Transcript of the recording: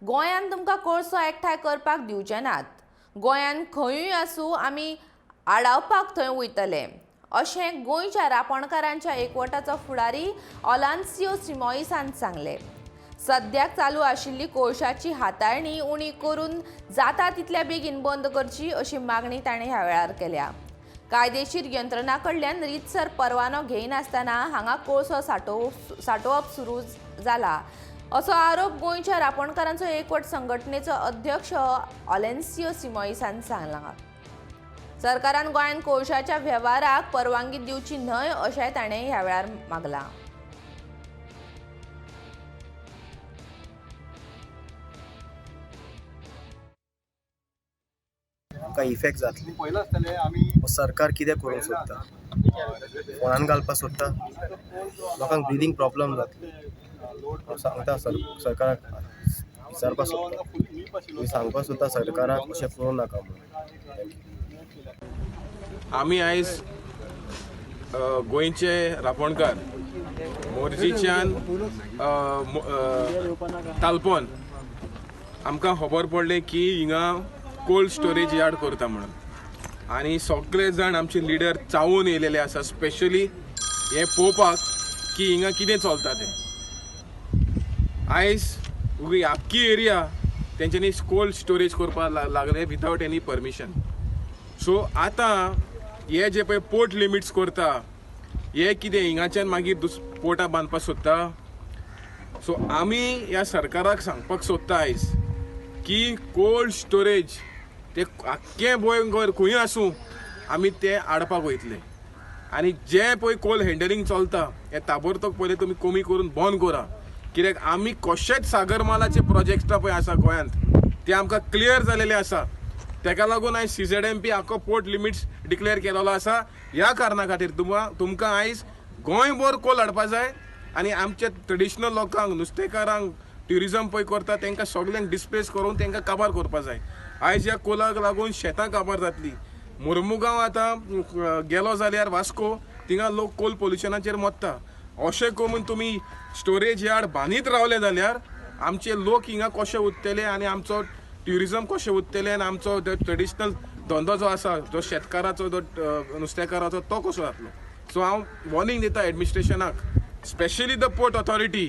गोंयांत तुमकां कोळसो एकठांय करपाक दिवचे नात. गोंयांत खंयूय आसूं आमी आडावपाक थंय वयतले अशें गोंयच्या रापणकारांच्या एकवटाचो फुडारी ऑलान्सियो सिमॉईसान सांगलें. सद्याक चालू आशिल्ली कोळशाची हाताळणी उणी करून जाता तितल्या बेगीन बंद करची अशी मागणी ताणें ह्या वेळार केल्या. कायदेशीर यंत्रणा कडल्यान रितसर परवानो घेयनासतना हांगा कोळसो साठोवप सुरू जाला असो आरोप गोंयच्या रापणकारांचो एकवट संघटनेचो अध्यक्ष ऑलेन्सियो सिमॉईसान सांगला. सरकारान गोंयांत कोळशाच्या वेव्हाराक परवानगी दिवची न्हय अशेंय ताणें ह्या वेळार मागलां. आमकां इफेक्ट जातले. सरकार कितें करूंक सोदता, फोनान घालपाक सोदता, लोकांक ब्रिदींग प्रॉब्लम जातले. हांव सांगता सरकाराक विचारपाक सोदता, सांगपाक सोदता सरकाराक अशें करूं नाका म्हणून. आमी आयज गोंयचे रापणकार मोरजीच्यान तालपोन आमकां खबर पडलें की हिंगा कोल्ड स्टोरेज यार्ड करता म्हणून, आनी सगळे जाण आमचे लिडर चावून येयलेले आसा स्पेशली हें पळोवपाक की हिंगा कितें चलता तें. आयज आख्खी एरिया तेंच्यांनी कोल्ड स्टोरेज करपाक लागले विदावट एनी परमिशन. सो आतां हे जे पळय पोर्ट लिमिट्स करता हे कितें हिंगाच्यान मागीर पोर्टां बांदपाक सोदता. सो आमी ह्या सरकाराक सांगपाक सोदता आयज की कोल्ड स्टोरेज ते आख्खें गोंयभर खंय आसूं आमी ते हाडपाक वयतले. आनी जे पळय कोल हँडलिंग चलता हे ताबडतोब पयलीं तुमी कमी करून बंद करा, कित्याक आमी कशेंच सागरमालाचे प्रोजेक्टां पळय आसा गोंयांत ते आमकां क्लियर जालेले आसा. तेका लागून आयज CZMP आख्खो पोर्ट लिमिट्स डिक्लेअर केलेलो आसा. ह्या कारणा खातीर तुमकां आयज गोंयभर कोल हाडपा जाय आनी आमच्या ट्रेडिशनल लोकांक, नुस्तेकारांक, ट्युरिजम पळय करता तांकां सगल्यांक डिस्प्लेस करून तांकां काबार करपा जाय. आयज ह्या कोलाक लागून शेतां काबार जातली. मुर्मुगांव आतां गेलो जाल्यार वास्को थिंगा लोक कोल पोल्युशनाचेर मरता. अशें करून तुमी स्टोरेज यार्ड बांदीत रावले जाल्यार आमचे लोक हिंगा कशे उरतले आनी आमचो ट्युरिजम कशें उरतलें आनी आमचो ट्रेडिशनल धंदो जो आसा, जो शेतकाराचो, जो नुस्तेकाराचो, तो कसो जातलो. सो हांव वॉर्निंग दिता एडमिनिस्ट्रेशनाक, स्पेशली the port authority,